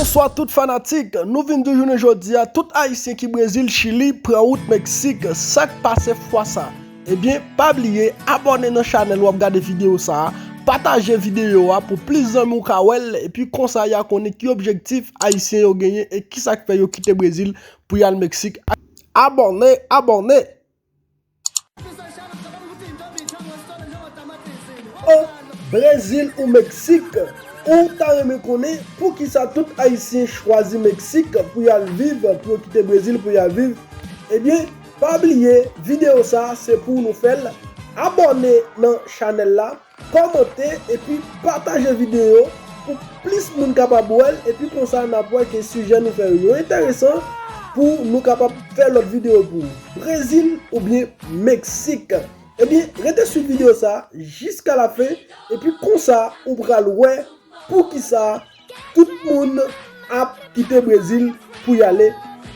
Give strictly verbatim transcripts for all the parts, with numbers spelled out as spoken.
Bonswa tout fanatik, nou vin di w jounen jodi a, tout Ayisyen ki Brezil, Chili, pran wout Meksik, sa k pase fwa sa? Ebyen, pa bliye abòne nan chanèl w ap gade videyo sa a, pataje videyo a pou plis zanmi w ka wè l, epi konsa y a konnen ki objektif Ayisyen yo genyen e kisa k fè yo kite Brezil pou y al Meksik. Abòne, abòne! O Brezil ou Meksik, ou ta renmen konnen poukisa tout Ayisyen chwazi Meksik pou y al viv, pou yo kite Brezil pou y al viv? Ebyen, pa bliye, videyo sa a se pou nou fè l. Abòne nan chanèl la, kòmante epi pataje videyo pou plis moun kapab wè l, epi konsa n ap wè ke sijè nou fè yo enteresan pou nou kapab fè lòt videyo pou ou. Brezil oubyen Meksik? Ebyen, rete swiv videyo sa a jiska la fen, epi konsa ou pral wè poukisa tout moun ap kite Brezil pou y ale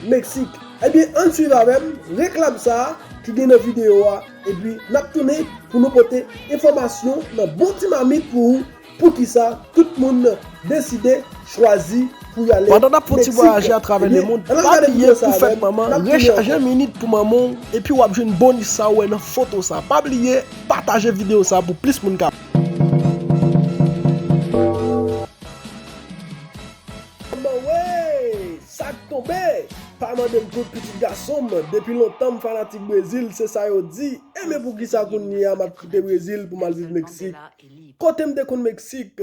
Meksik. Ebyen, ann swiv avè m reklam sa a ki gen nan videyo a, epi n ap tounen pou nou pote enfòmasyon nan bon ti mamit pou ou, poukisa tout moun deside chwazi pou y ale Meksik. Pandan n ap fè yon ti vwayaje atravè lemonn, pa bliye pou fèt manman, rechaje minit pou manman w, epi w ap jwenn bonis sa ou wè nan foto sa. Pa bliye pataje videyo sa pou plis moun ka. Manwe, sa k tonbe? Pa mande m tout pitit gason m, depi lontan m fanatik Brezil, se sa yo di. E men poukisa kounye a m ap kite Brezil pou m al viv Meksik? Kote m te konn Meksik?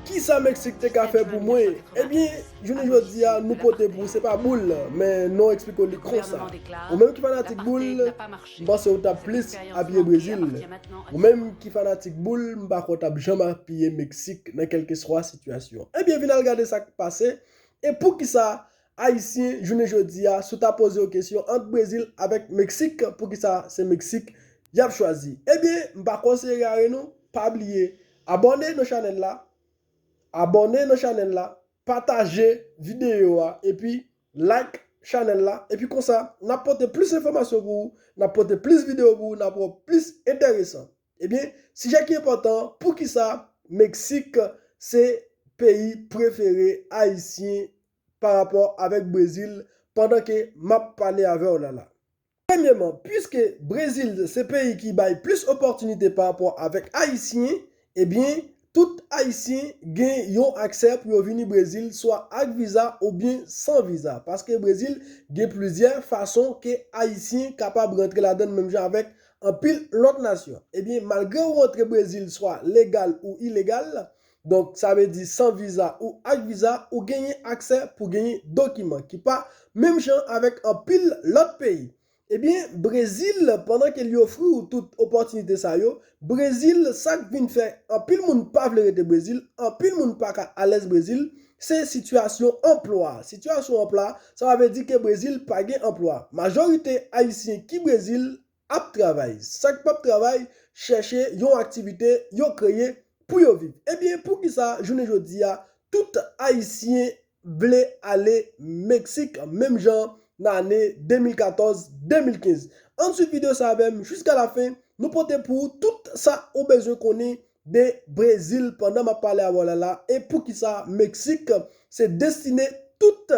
Kisa Meksik te ka fè pou mwen? Ebyen, jounen jodi a, nou pote pou ou, se pa boul, men non eksplike w li konsa. Ou menm ki fanatik boul, m panse w t ap plis apiye Brezil. Ou menm ki fanatik boul, m pa kwè w t ap janm apiye Meksik nan kèlkeswa sitiyasyon. Ebyen, vin al gade sa k pase. E poukisa Ayisyen, jounen jodi a, si w ta poze yo kesyon ant Brezil avèk Meksik, poukisa se Meksik y ap chwazi? Ebyen, m pa konseye gare non, pa bliye abòne nan chanèl la, abòne nan chanèl la, pataje videyo a, epi like chanèl la, epi konsa, n ap pote plis enfòmasyon pou ou, n ap pote plis videyo pou ou, n ap rann plis enteresan. Ebyen, sijè ki enpòtan, poukisa Meksik se peyi prefere Ayisyen pa rapò avèk Brezil pandan ke m ap pale avè w la la? Premyèman, piske Brezil se peyi ki bay plis opòtinite pa rapò avèk Ayisyen, ebyen, tout Ayisyen gen yon aksè pou yo vini Brezil, swa ak viza oubyen san viza. Paske Brezil gen plizyè fason ke Ayisyen kapab rantre ladan l, menm jan avèk anpil lòt nasyon. Ebyen, malgre ou rantre Brezil swa legal ou ilegal, donk sa vle di san viza ou ak viza, ou genyen aksè pou genyen dokiman ki pa menm jan avèk anpil lòt peyi. Ebyen, Brezil, pandan ke li ofri w tout opòtinite sa yo, Brezil, sa k vin fè anpil moun pa vle rete Brezil, anpil moun pa ka alèz Brezil, se sitiyasyon anplwa. Sitiyasyon anplwa, sa vle di ke Brezil pa gen anplwa. Majorite Ayisyen ki Brezil ap travay. Sa k p ap travay, chèche yon aktivite yo kreye pou yo viv. Ebyen, poukisa jounen jodi a, tout Ayisyen vle ale Meksik, menm jan nan ane de mil katòz, de mil kenz? Ann swiv videyo sa avè m jiska la fen, nou pote pou ou tout sa ou bezwen konnen de Brezil pandan m ap pale avè w la la, e poukisa Meksik se destine tout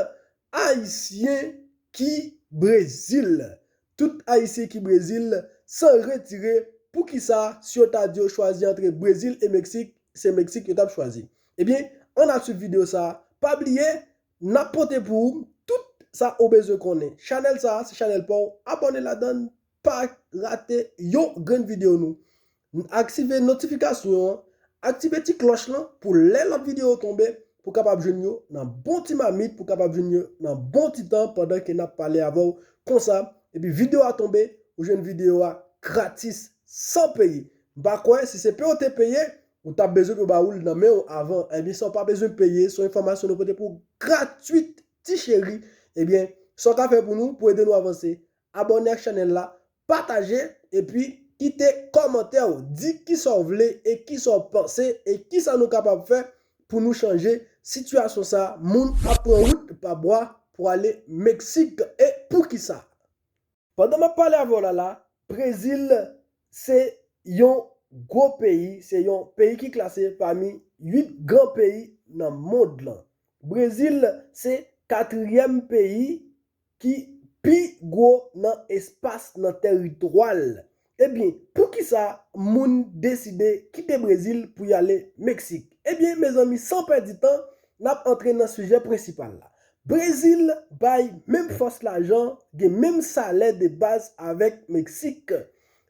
Ayisyen ki Brezil. Tout Ayisyen ki Brezil, san retire, poukisa si yo ta di yo chwazi antre Brezil e Meksik, se Meksik yo t ap chwazi? Ebyen, ann al swiv videyo sa a. Pa bliye, n ap pote pou ou tout sa ou bezwen konnen. Chanèl sa a, se chanèl pa w. Abòne ladan l, pa rate yon grenn videyo nou. Aktive notifikasyon an, aktive ti klòch lan pou lè lòt videyo tonbe, pou kapab jwenn yo nan bon ti mamit, pou kapab jwenn yo nan bon ti tan pandan ke n ap pale avè w konsa. Epi videyo a tonbe, ou jwenn videyo a gratis, san peye. M pa kwè si se peye w te peye, ou t ap bezwen pou yo ba ou l nan men w avan. Ebyen, sa w pa bezwen peye, se yon enfòmasyon nou pote pou w gratwit, ti cheri. Ebyen, sa w ka fè pou nou, pou ede nou avanse, abòne ak chanèl la, pataje, epi kite kòmantè w, di kisa w vle e kisa w panse e kisa nou kapab fè pou nou chanje sitiyasyon sa a, moun ap pran wout pa bwa pou ale Meksik, e poukisa? Pandan m ap pale avè w la la, Brezil se yon gwo peyi, se yon peyi ki klase pami uit gran peyi nan mond lan. Brezil se katriyèm peyi ki pi gwo nan espas, nan tèritwa l. Ebyen, poukisa moun deside kite Brezil pou y ale Meksik? Ebyen, mezanmi, san pèdi tan, n ap antre nan sijè prensipal la. Brezil bay menm fòs lajan, gen menm salè de baz avèk Meksik.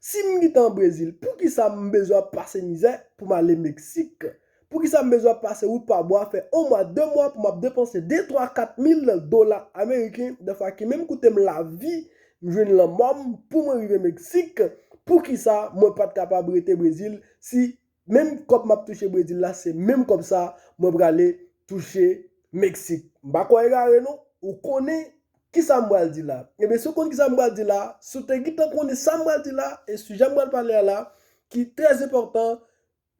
Si m gentan an Brezil, poukisa m bezwen ap pase mizè pou m ale Meksik? Poukisa m bezwen ap pase wout pa bwa, fè yon mwa, de mwa pou m ap depanse de, twa, kat mil dola ameriken, dèfwa ki menm koute m lavi, m jwenn lanmò m pou mwen rive Meksik? Poukisa mwen pa t kapab rete Brezil si menm kòb m ap touche Brezil la, se menm kòb sa mwen prale touche Meksik? M pa kwè egare non. Ou konnen kisa m pral di la. Ebyen, si w konn kisa m pral di la, si w te gentan konnen sa m pral di la, e sijè m pral pale a la, ki trè enpòtan,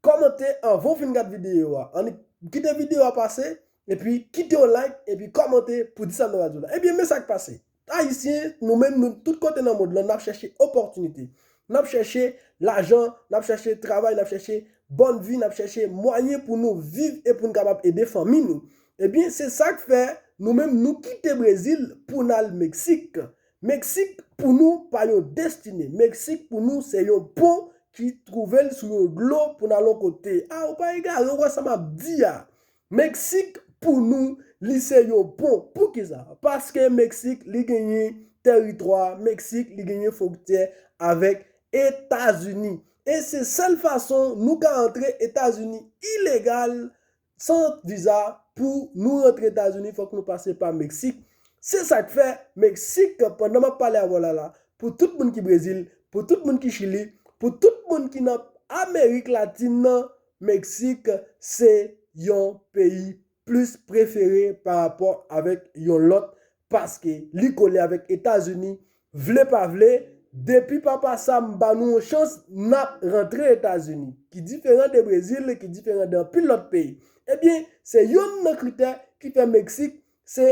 kòmante anvan w fin gad videyo a. Ann kite videyo a pase, epi kite yon like, epi kòmante pou di sa m ta pral di w la. Ebyen, men sa k pase. Ayisyen, nou menm, nou tout kote nan mond lan, n ap chèche opòtinite. N ap chèche lajan, n ap chèche travay, n ap chèche bòn vi, n ap chèche mwayen pou nou viv e pou n kapab ede fanmi nou. Ebyen, se sa k fè nou menm, nou kite Brezil pou n al Meksik. Meksik, pou nou, pa yon destine. Meksik, pou nou, se yon pon ki twouve l sou yon dlo pou n al yon kote. A, ou pa egare, ou wè sa m ap di a. Meksik, pou nou, li se yon pon. Poukisa? Paske Meksik, li genyen tèritwa, Meksik, li genyen fwontyè avèk Etazini. E se sèl fason nou ka antre Etazini ilegal, san viza, pou nou rantre Etazini, fòk nou pase pa Meksik. Se sa k fè Meksik, pandan m ap pale avè w la la, pou tout moun ki Brezil, pou tout moun ki Chili, pou tout moun ki nan Amerik Latin nan, Meksik se yon peyi plis prefere pa rapò avèk yon lòt, paske li kole avèk Etazini, vle pa vle, depi Papa Sam ba nou yon chans, n ap rantre Etazini, ki diferan de Brezil, ki diferan de anpil lòt peyi. Ebyen, se youn nan kritè ki fè Meksik se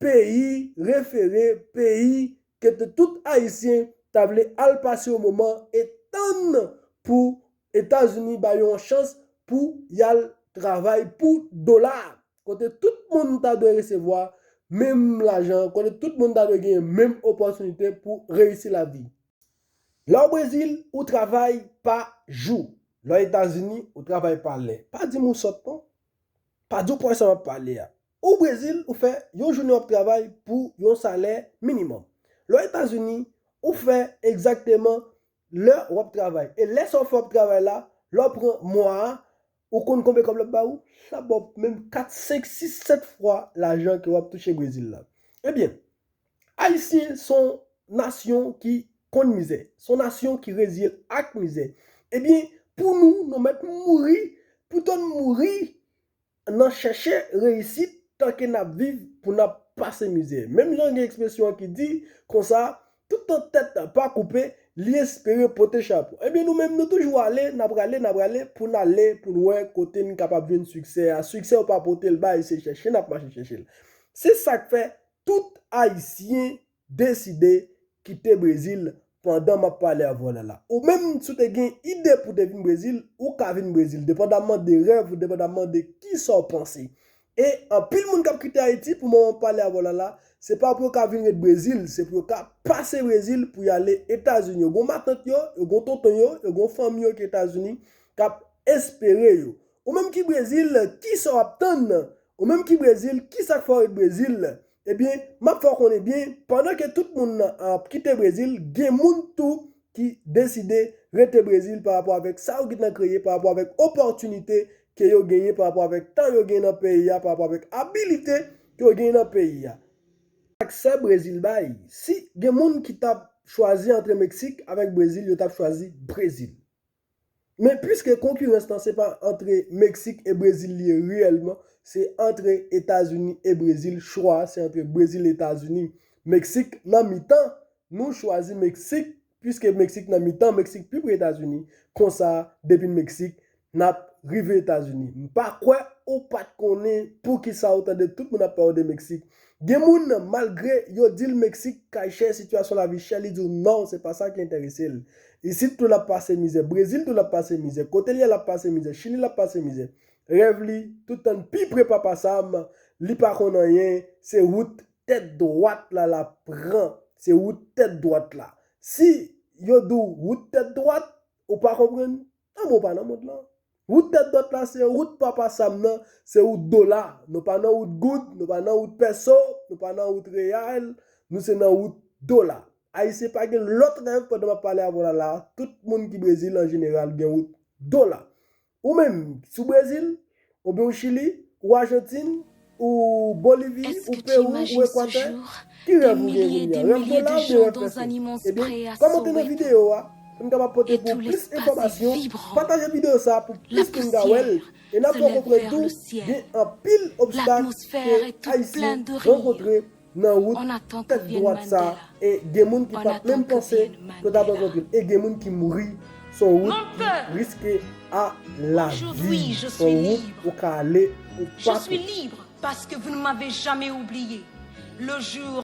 peyi refere, peyi ke te tout Ayisyen ta vle al pase yon moman e tann pou Etazini ba yo yon chans pou y al travay pou dola. Kote tout moun ta dwe resevwa menm lajan, kote tout moun ta dwe gen menm opòtinite pou reyisi lavi. Lè w Brezil, ou travay pa jou. Lè w Etazini, ou travay pa lè. Pa di m ou sòt non. Pa di w pa wè sa m ap pale a. Ou Brezil, ou fè yon jounen w ap travay pou yon salè minimòm. Lè w Etazini, ou fè egzakteman lè w ap travay. E lè sa w fè w ap travay la, lè w pran mwa a, ou konn konbyen kòb l ap ba ou? L ap ba w menm kat, senk, sis, sèt fwa lajan ke w ap touche Brezil la. Ebyen, Ayisyen se yon nasyon ki konn mizè, se yon nasyon ki reziye l ak mizè. Ebyen, pou nou, nou mèt mouri, pito n mouri nan chèche reyisit tanke n ap viv pou n ap pase mizè. Menm jan gen ekspresyon an ki di konsa, toutan tèt pa koupe, li espere pote chapo. Ebyen, nou menm, nou toujou ale, n ap rale, n ap rale, pou n ale, pou n wè kote n kapab jwenn siksè a. Siksè yo pa pote l bay, se chèche n ap mache chèche l. Se sa k fè tout Ayisyen deside kite Brezil pandan m ap pale avè w la la. Ou menm, si w te gen ide pou w te vin Brezil, ou ka vin Brezil, depandamman de rèv ou, depandamman de kisa w panse. E anpil moun k ap kite Ayiti pou moman m ap pale avè w la la, se pa pou yo ka vin ret Brezil, se pou yo ka pase Brezil pou y ale Etazini. Yo gen matant yo, yo gen tonton yo, yo gen fanmi yo ki Etazini k ap espere yo. Ou menm ki Brezil, kisa w ap tann? Ou menm ki Brezil, kisa k fè w ret Brezil? Ebyen, m ap fè w konnen byen, pandan ke tout moun nan ap kite Brezil, gen moun tou ki deside rete Brezil pa rapò avèk sa yo gentan kreye, pa rapò avèk opòtinite ke yo genyen, pa rapò avèk tan yo genyen nan peyi a, pa rapò avèk abilite ke yo genyen nan peyi a. Aksè Brezil bay. Si gen moun ki t ap chwazi antre Meksik avèk Brezil, yo t ap chwazi Brezil. Men piske konkirans lan se pa antre Meksik e Brezil li ye reyèlman, se antre Etazini e Brezil, chwa a se antre Brezil e Etazini. Meksik nan mitan, nou chwazi Meksik, piske Meksik nan mitan, Meksik pi pre Etazini. Konsa, depi n Meksik, n ap rive Etazini. M pa kwè ou pa t konnen poukisa ou tande tout moun ap pale de Meksik. Gen moun, malgre yo di l Meksik kay chè, sitiyasyon lavi chè, li di w non, se pa sa ki enterese l. Isit tou l ap pase mizè, Brezil tou l ap pase mizè, kote l ye l ap pase mizè, Chili l ap pase mizè. Rèv li, tout tan l pi pre Papa Sam, li pa konn anyen, se wout tèt dwat la l ap pran, se wout tèt dwat la. Si yo di w wout tèt dwat, ou pa konprann, anben w pa nan mond lan. Wout tèt dwat la se wout Papa Sam nan, se wout dola. Nou pa nan wout goud, nou pa nan wout pèso, nou pa nan wout reyal, nou se nan wout dola. Ayisyen pa gen lòt rèv pandan m ap pale avè w la la. Tout moun ki Brezil an jeneral gen wout dola. Ou menm, si w Brezil, oubyen w Chili, ou Ajantin, ou Bolivi, ou Peru, ou Ekwatè, ki rèv ou gen kounye a? Rèv dola oubyen rèv pèso? Ebyen, kòmante nan videyo a pou n kapab pote pou w plis enfòmasyon. Pataje videyo sa a pou plis moun ka wè l. E n ap fè w konprann tou, gen anpil obstak ke Ayisyen rankontre nan wout tèt dwat sa, e gen moun ki pa t menm panse ke yo t ap rankontre l, e gen moun ki mouri. Se yon wout ki riske a lavi. Se yon wout ou ka ale ou pa tou. Parce que vous ne m'avez jamais oublié. Le jour